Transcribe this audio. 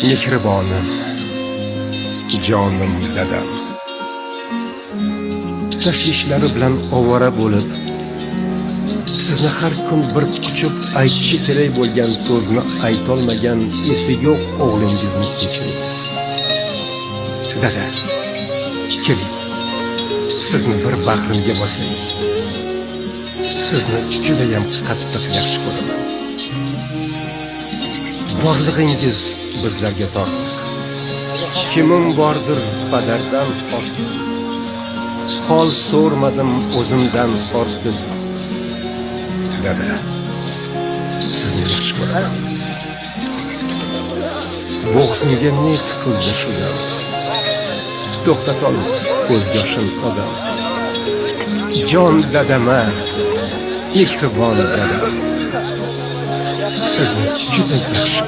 Mehribonim, jonim dadam. Tashvishlari bilan ovora bo'lib, sizni har kun bir quchib aytishi kerak bo'lgan so'zni aytolmagan esi yo'q o'g'lingizni kechiring. Dada, keling. Sizni bir bag'rimga bosay. Sizni judayam qattiq yaxshi ko'raman. Borlig'ingiz bizlarga tortiq. Kimim bordir padardan ortiq. Hol so'rmadim o'zimdan ortiq. Dada, sizni yaxshi ko'raman. Bo'g'zimga ne tiqildi shu dam. To'xtatolmas ko'z yoshin odam. Jon dadama, mehribon dadam. Sizni juda yaxshi